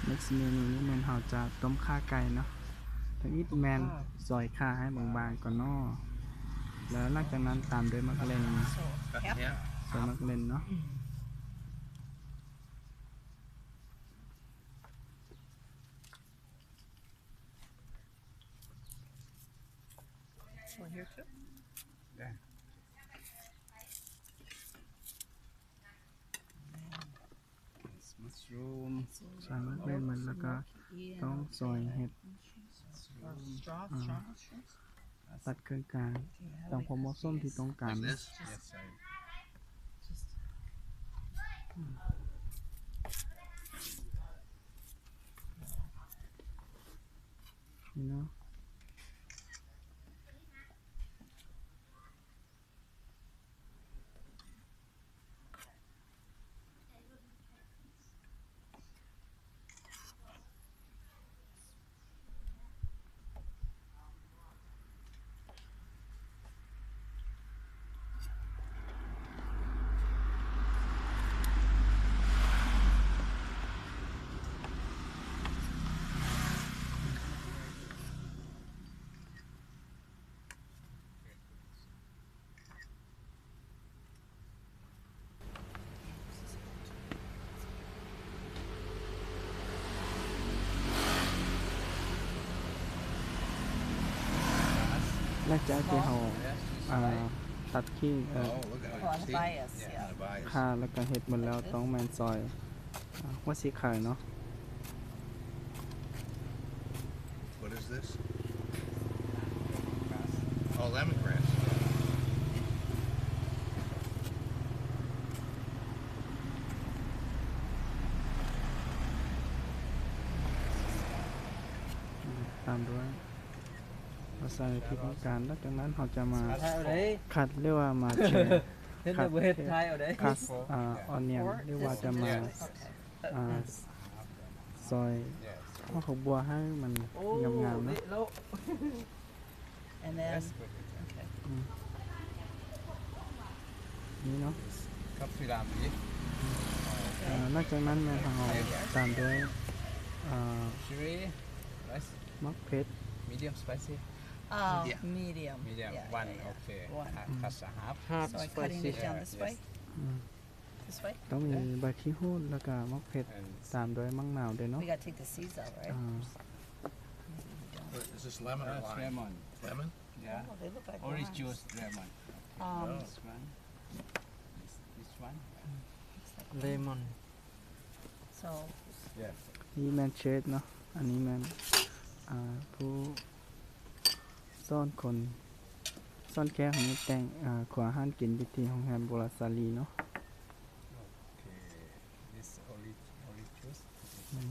next ເມນູນີ້ແມ່ນເຮົາຈະຕົ້ມຂ່າໄກ່ເນາະ ທຳອິດແມ່ນຊອຍຂ່າໃຫ້ບາງໆກ່ອນເນາະ ແລ້ວຫຼັງຈາກນັ້ນຕາມດ້ວຍໝາກເລັ່ນ ຊອຍໝາກເລັ່ນເນາະ. One here too. Yeah. Mushroom. ຊອຍໝາກເລັ່ນໝົດ ແລ້ວກໍຕ້ອງຊອຍເຫັດ Straw, straw mushrooms. ຕັດເຄິ່ງກາງ ຕາມຄວາມເໝາະສົມທີ່ຕ້ອງການ. Like this? Yes, sir. ນີ້ເນາະ. ຫຼັງຈາກທີ່ເຮົາ ອ່າ ຕັດຂີ້ ເອີ Oh, look at that. Oh, on the bias, yeah. ຂ່າ ແລ້ວກໍເຫັດໝົດແລ້ວ ຕ້ອງແມ່ນຊອຍ ອ່າ ຫົວສີຂາວເນາະ. What is this? Oh, lemongrass. ຕາມດ້ວຍ ເຮົາໃສ່ທີ່ຕ້ອງການ ແລ້ວຈາກນັ້ນເຮົາຈະມາ ຄັດ ຫຼືວ່າມາເຈີ ເຮັດແບບບໍ່ເຮັດ ຖ່າຍເອົາເດ້ ຄັດ ອ່າ ອອນນຽນ ຫຼືວ່າຈະມາ ອ່າ ຊອຍຫົວຜັກບົວໃຫ້ມັນງາມໆເນາະ. ອືມ ນີ້ເນາະ ອ່າ ຫຼັງຈາກນັ້ນແມ່ນເຮົາຕາມດ້ວຍ ອ່າ ໝາກເຜັດ Medium spicy? Uh, medium. Medium. Medium. Yeah, one, yeah, yeah. Okay. One. Ha-, has a half. Half spicy. So I cutting it down this way? Yes. ອືມ This way? ຕ້ອງມີໃບຂີ້ຫູດ ແລ້ວກະໝາກເຜັດ ຕາມດ້ວຍໝາກນາວດ້ວຍເນາະ. We gotta take the seeds out, right? ອ່າ Is this lemon or lime? Lemon. Lemon? Yeah. Oh, they look like limes. Orange juice, lemon. Um, this one. This, this one. Lemon. So, ນີ້ແມ່ນເຊຟເນາະ ອັນນີ້ແມ່ນ ອ່າ ຜູ້ສອນຄົນ ສອນແຂກໃຫ້ແຕ່ງ ອ່າ ຄົວອາຫານກິນຢູ່ທີ່ໂຮງແຮມບູລາຊາລີເນາະ. Okay. This orange, orange juice. ອືມ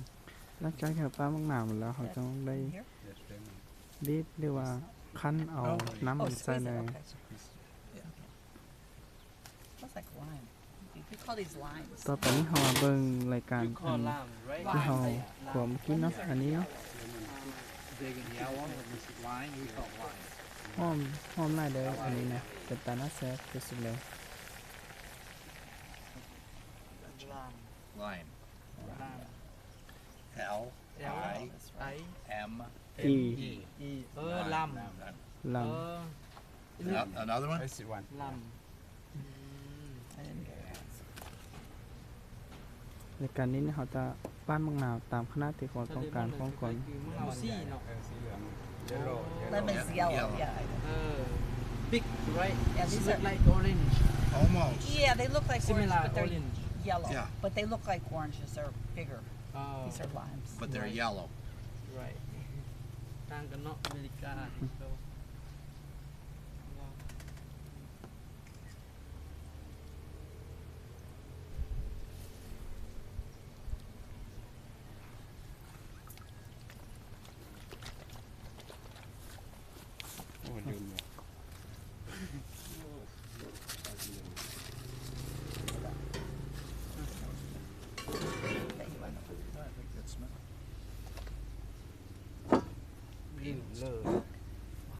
ຫຼັງຈາກທີ່ເຮົາປາດໝາກນາວແລ້ວ ເຮົາຕ້ອງໄດ້ Yes, lemon. ບີບ ຫຼືວ່າຄັ້ນເອົາ Oh. ນ້ຳ Oh, ໃສ່ squeeze it. ໃນ Okay. Squeeze it. Yeah. Smells like lime. You, you call these limes. ຕໍ່ໄປນີ້ເຮົາມາເບິ່ງລາຍການ You call ອັນ lime, right? ທີ່ເຮົາ Lime. ຂົ້ວເມື່ອກີ້ເນາະ What is it? ອັນນີ້ເນາະ. Lemon. Um, big and yellow, this is lime, we call lime. ຫອມ ຫອມຫຼາຍເດີ ອັນນີ້ນະ ເປັນຕາໜ້າແຊບທີ່ສຸດເລີຍ. Lime. Lime. Lime. L I M E. E. ເອີ ລຳ ລຳ ເອີ Ano-, another one? I see one. ລຳ ອືມ ລາຍການນີ້ເຮົາຈະປາດໝາກນາວຕາມຂະໜາດທີ່ເຂົາຕ້ອງການຂອງຄົນ. ເອົາສີເນາະ Yellow, yellow. Lemon is yellow, yellow. Yeah. ເອີ big, right? Yeah, these look like orange. Almost. Yeah, they look like orange, but they're yellow. Yeah. But they look like oranges. They're bigger. Oh. These are limes. But they're yellow. Right. ຕ່າງກັນເນາະ ອາເມລິກາ. ໂອ້ ລືມແລ້ວ.